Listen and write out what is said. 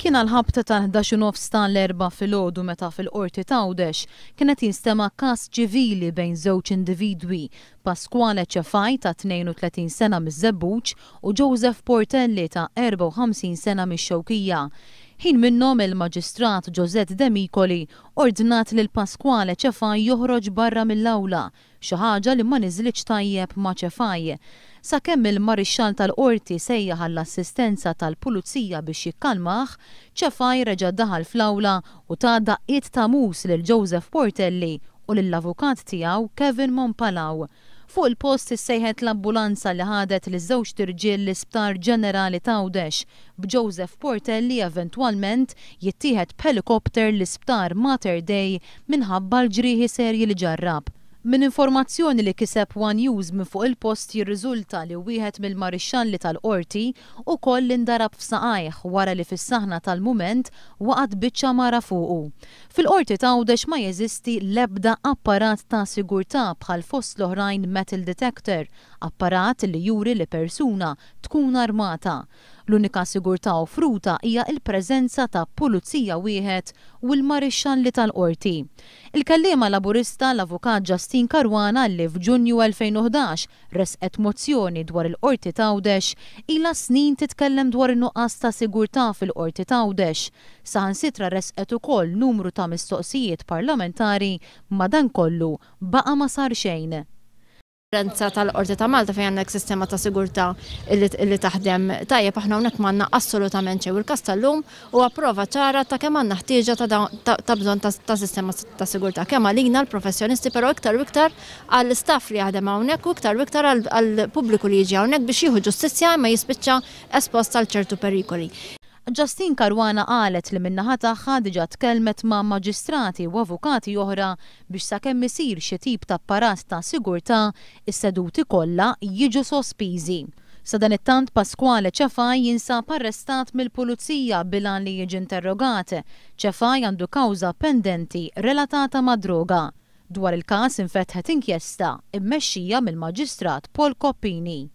Kien għall-ħabta tal-11 u nofs ta' l-Erbgħa filgħodu meta fil-Qorti t'Għawdex kien qed jinstema' każ ċivili bejn żewġ individwi, Pasquale Cefai ta' 32 sena miż-Żebbuġ u Joseph Portelli ta' 54 sena mix-Xewkija. Ħin minnhom il-Maġistrat Josette Demicoli ordnat lil Pasquale Cefai joħroġ barra mill-awla xi ħaġa li ma niżlitx tajjeb ma' Cefai. Sakemm il-Marixxall tal-Qorti sejjaħ għall-assistenza tal-Pulizija biex jikkalmah, Cefai reġa' daħal fl-awla u ta daqqiet ta' mus lil Joseph Portelli u lill-avukat tiegħu Kevin Mompalao. Fuq il-post issejħet l-ambulanza li ħadet liż-żewġt irġiel l-Isptar Ġenerali t'Għawdex, b'Joseph Portelli eventwalment jittieħed b'ħelikopter l-Isptar Mater Dei minħabba l-ġrieħi serji li ġarrab. Minn informazzjoni li kiseb one News minn fuq il-post jirriżulta li wieħed mill-marixxalli tal-Qorti ukoll indarab f'saqajh wara li fis-saħna tal-mument waqgħet biċċa mara fuqu. Fil-Qorti t'Għawdex ma jeżisti l-ebda apparat ta' sigurtà bħal fost l-oħrajn metal detector, apparat li juri li persuna tkun armata. L-unika sigurtà offruta hija l-preżenza ta' pulizija wieħed u l-marixxalli tal-Qorti. Il-kelliema Laburista, l-Avukat Justyne Caruana li f'Ġunju 2011 ressqet mozzjoni dwar il-Qorti t'Għawdex, ilha snin titkellem dwar in-nuqqas ta' sigurtà fil-Qorti t'Għawdex. Saħansitra ressqet ukoll numru ta' mistoqsijiet parlamentari madankollu baqa' ma sar xejn. Differenza tal-Qorti ta' Malta fejn għandek sistema ta' sigurtà illi taħdem tajjeb, aħna hawnhekk m'għandna assolutament xejn. U l-każ tal-lum huwa prova ċara ta' kemm għandna ħtieġa ta' bżonn ta' sistema ta' sigurtà, kemm għalina l-professjonisti, però iktar u iktar għall-istaff li jaħdem hawnhekk u iktar u iktar għall-pubbliku li jiġi hawnhekk biex jieħu ġustizzja imma jispiċċa espost għal ċertu perikoli. Justyne Caruana qalet li min-naħa tagħha diġà tkellmet ma' maġistrati u avukati oħra biex sakemm isir xi tip ta' apparat ta' sigurtà, is-seduti kollha jiġu sospiżi. Sadanittant Pasquale Cefai jinsab arrestat mill-Pulizija bil-għan li jiġi interrogat. Cefai għandu kawża pendenti relatata mad-droga. Dwar il-każ infetħet inkjesta mmexxija mill-Maġistrat Paul Coppini.